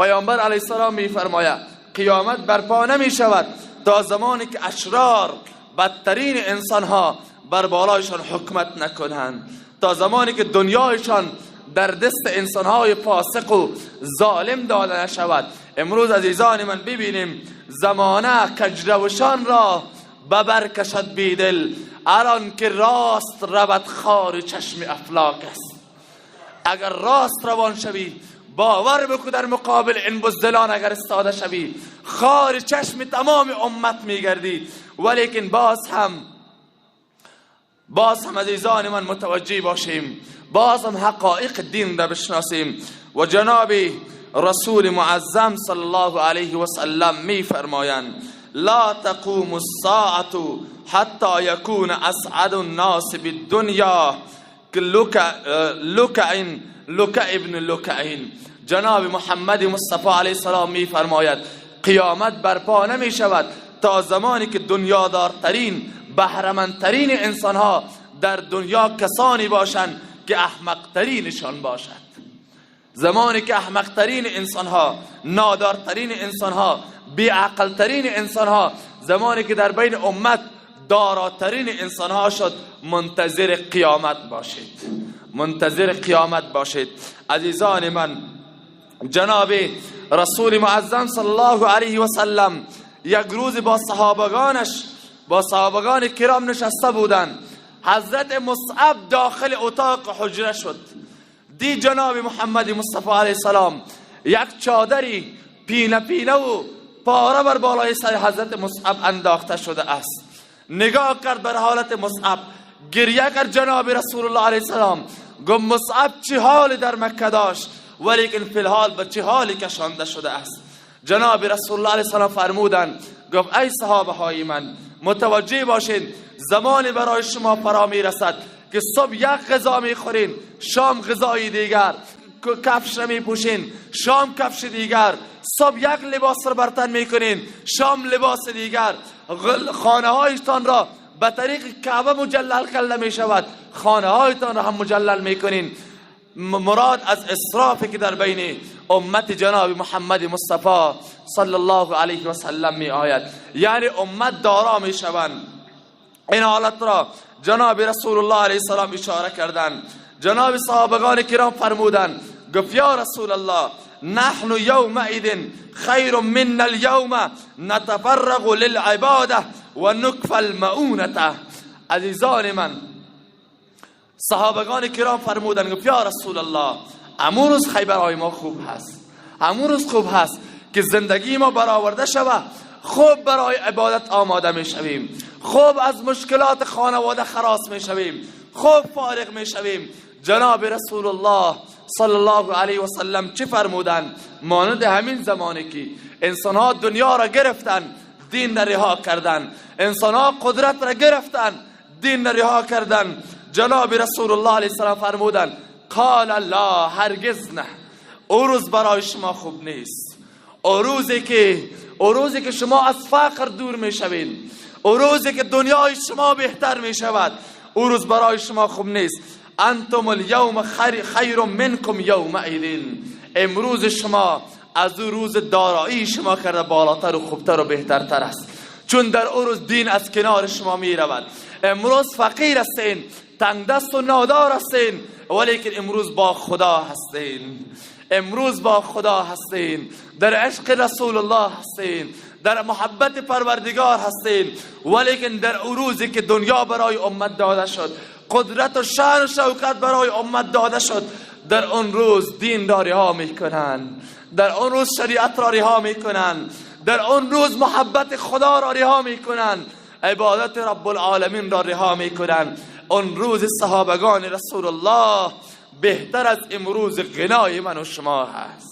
پیامبر علیه السلام میفرماید قیامت برپا نمی شود تا زمانی که اشرار، بدترین انسان ها بر بالایشان حکمت نکنند، تا زمانی که دنیایشان در دست انسان های فاسق و ظالم داده نشود. امروز عزیزان من ببینیم زمانه کجروشان را ببر کشد بیدل، الان که راست رود خار چشم افلاک است. اگر راست روان شوی، باور بکن در مقابل این بزدلان اگر استاده شوی، خار چشم تمام امت میگردی. ولیکن باز هم عزیزان من متوجه باشیم، باز هم حقایق دین را بشناسیم. و جناب رسول معظم صلی الله علیه و سلم می فرمایند لا تقوم الساعة حتى يكون اسعد الناس بالدنيا لکعین لکع ابن لکعین. جناب محمد مصطفی علیه السلام می فرماید قیامت برپا نمی شود تا زمانی که دنیادارترین، بهرمندترین انسانها در دنیا کسانی باشند که احمقترینشان باشد. زمانی که احمقترین انسانها، نادارترین انسانها، بیعقلترین انسانها، زمانی که در بین امت داراترین انسانها شد، منتظر قیامت باشید، منتظر قیامت باشید. عزیزان من، جناب رسول معظم صلی الله علیه و سلم یک روز با صحابگانش، با صحابگان کرام نشسته بودند. حضرت مصعب داخل اتاق حجره شد. دی جناب محمد مصطفی علیه السلام یک چادری پینه پینه و پاره بر بالای سر حضرت مصعب انداخته شده است. نگاه کرد بر حالت مصعب، گریه کرد جناب رسول الله علیه السلام. گفت مصعب چه حالی در مکه داشت، ولیکن فی الحال به چه حالی کشانده شده است. جناب رسول الله علیه السلام فرمودند، گفت ای صحابه های من، متوجه باشین زمانی برای شما فرا میرسد که صبح یک غذا میخورین، شام غذای دیگر، کفش را میپوشین، شام کفش دیگر، صبح یک لباس را بر تن میکنین، شام لباس دیگر، خانه هایتان را به طریق کعبه مجلل کرده میشود، خانه هایتان را هم مجلل میکنین. مراد از اسرافی که در بین امت جناب محمد مصطفی صلی الله علیه و سلم می آید، یعنی امت دارا می شوند. این حالت را جناب رسول الله علیه السلام اشاره کردند. جناب صحابگان کرام فرمودند، گفت یا رسول الله نحن یومئذ خیر منا اليوم نتفرغ للعباده و نکفى المؤونة. عزیزان من، صحابگان کرام فرمودند، گفت یا رسول الله امون روز خیبرهای ما خوب هست، امون روز خوب هست که زندگی ما برآورده شود، خوب برای عبادت آماده می شویم، خوب از مشکلات خانواده خلاص می شویم، خوب فارغ می شویم. جناب رسول الله صلی الله علیه و سلم چه فرمودند؟ مانند همین زمانی که انسان ها دنیا را گرفتن، دین را رها کردن، انسان ها قدرت را گرفتن، دین را رها کردن. جناب رسول الله علیه السلام فرمودند قال الله، هرگز نه، او روز برای شما خوب نیست. او روزی که شما از فقر دور میشوین، او روزی که دنیای شما بهتر میشود، او روز برای شما خوب نیست. انتم الیوم خیر منکم یومئذ، امروز شما از او روز دارایی شما کرده بالاتر و خوبتر و بهترتر است، چون در او روز دین از کنار شما می رود. امروز فقیر هستین، تنگ دست و نادار هستین، ولیکن امروز با خدا هستین، امروز با خدا هستین، در عشق رسول الله هستین، در محبت پروردگار هستین. ولیکن در او روزی که دنیا برای امت داده شد، قدرت و شان و شوکت برای امت داده شد، در آن روز دین را رها میکنن، در آن روز شریعت را رها میکنن، در آن روز محبت خدا را رها میکنن، عبادت رب العالمین را رها میکنن. آن روز صحابگان رسول الله بهتر از امروز غنای من و شما هست.